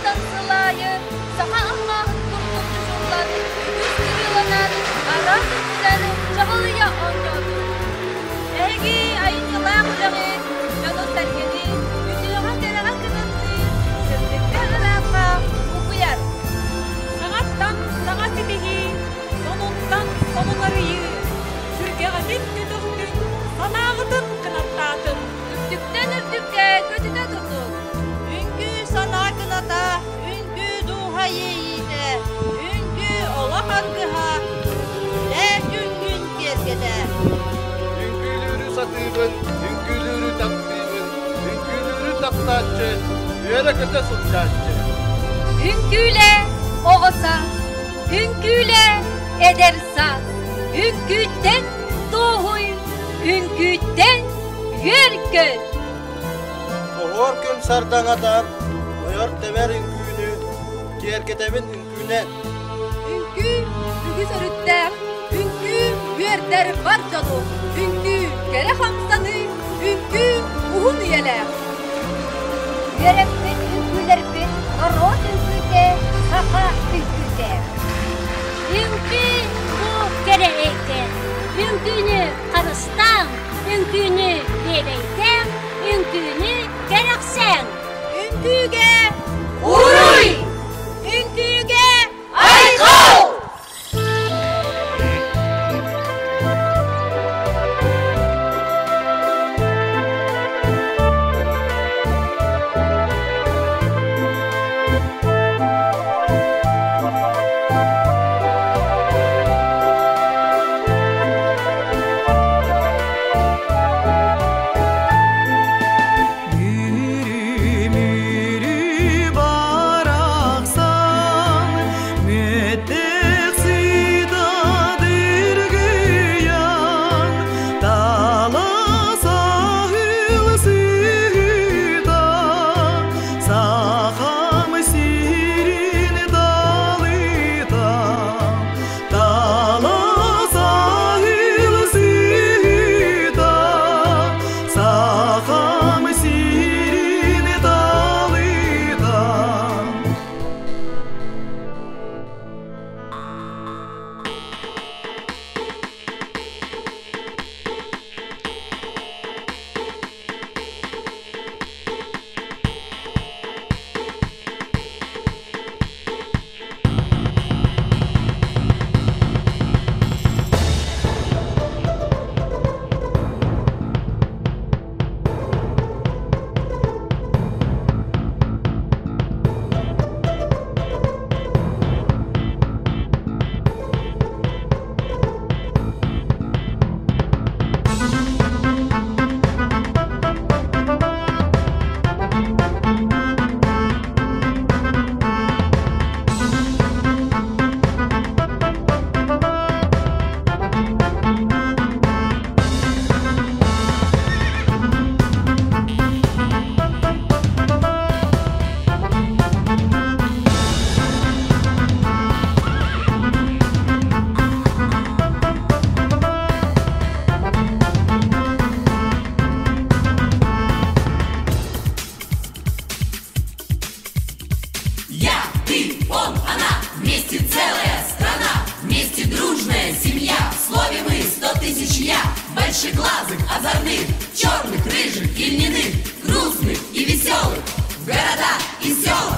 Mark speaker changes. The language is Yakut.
Speaker 1: Сылтан сыл аайы саха алмааһын курдук чочуллан, үгүс кырыыланан, араас өттүнэн чаҕылыйа оонньоотун. Эһиги айымньылаах үлэҕит дьону-сэргэни үтүөҕэ-кэрэҕэ кынаттыыр, сырдыкка-ыраахха букуйар.
Speaker 2: Саҥаттан саҥа ситиһии, сонунтан сонун арыйыы, сүргэҕитин көтөхтүн, санааҕытын кынаттаатын.
Speaker 1: Үрдүктэн үрдүккэ көтүтэ турдун.
Speaker 3: Үҥкүү санаа кыната, үҥкүү дууһа иэйиитэ, үҥкүү олох аргыһа, үлээ күҥҥүн киэргэтэ.
Speaker 4: Үҥкүүлүүрү сатыыбын, үҥкүүлүүрү таптыыбын, үҥкүүлүүрү таптааччы, үөрэ-көтө сылдьааччы.
Speaker 1: Үҥкүүлэ оҕо саас, үҥкүүлэ эдэр саас, үҥкүүттэн туоһуй, үҥкүүттэн үөр-көт.
Speaker 4: Оһуор күн сардаҥата, ойор-тэбэр үҥкүүнү, киэргэтэбин үҥкүүнэн.
Speaker 1: Үҥкүү үгүс өрүттээх, үҥкүү үөрдэр бар дьону, үҥкүү кэрэ хамсаныы, үҥкүү уһун үйэлээх.
Speaker 5: Үөрэппит үҥкүүлэрбит норуот үҥкүүтэ, саха үҥкүүтэ.
Speaker 6: Үҥкүү бу кэрэ эйгэ. Үҥкүүнү харыстааҥ, үҥкүүнү биэбэйдээҥ, үҥкүүнү кэрэхсээҥ.
Speaker 3: Үҥкүүгэ
Speaker 1: Уруй!
Speaker 3: Үҥкүүгэ
Speaker 1: Айхал!
Speaker 7: Мүрү барахсан, мүөттээх сыта дыргыйан, таласа ылсыыта, сахам сирин далыта, таласа ылсыыта, сахам сирин далыта.
Speaker 8: Я, ты, он, она, вместе целая страна, вместе дружная семья. В слове мы 100 000 я, большеглазых, озорных, черных, рыжих и льняных, грустных и веселых, в городах и селах.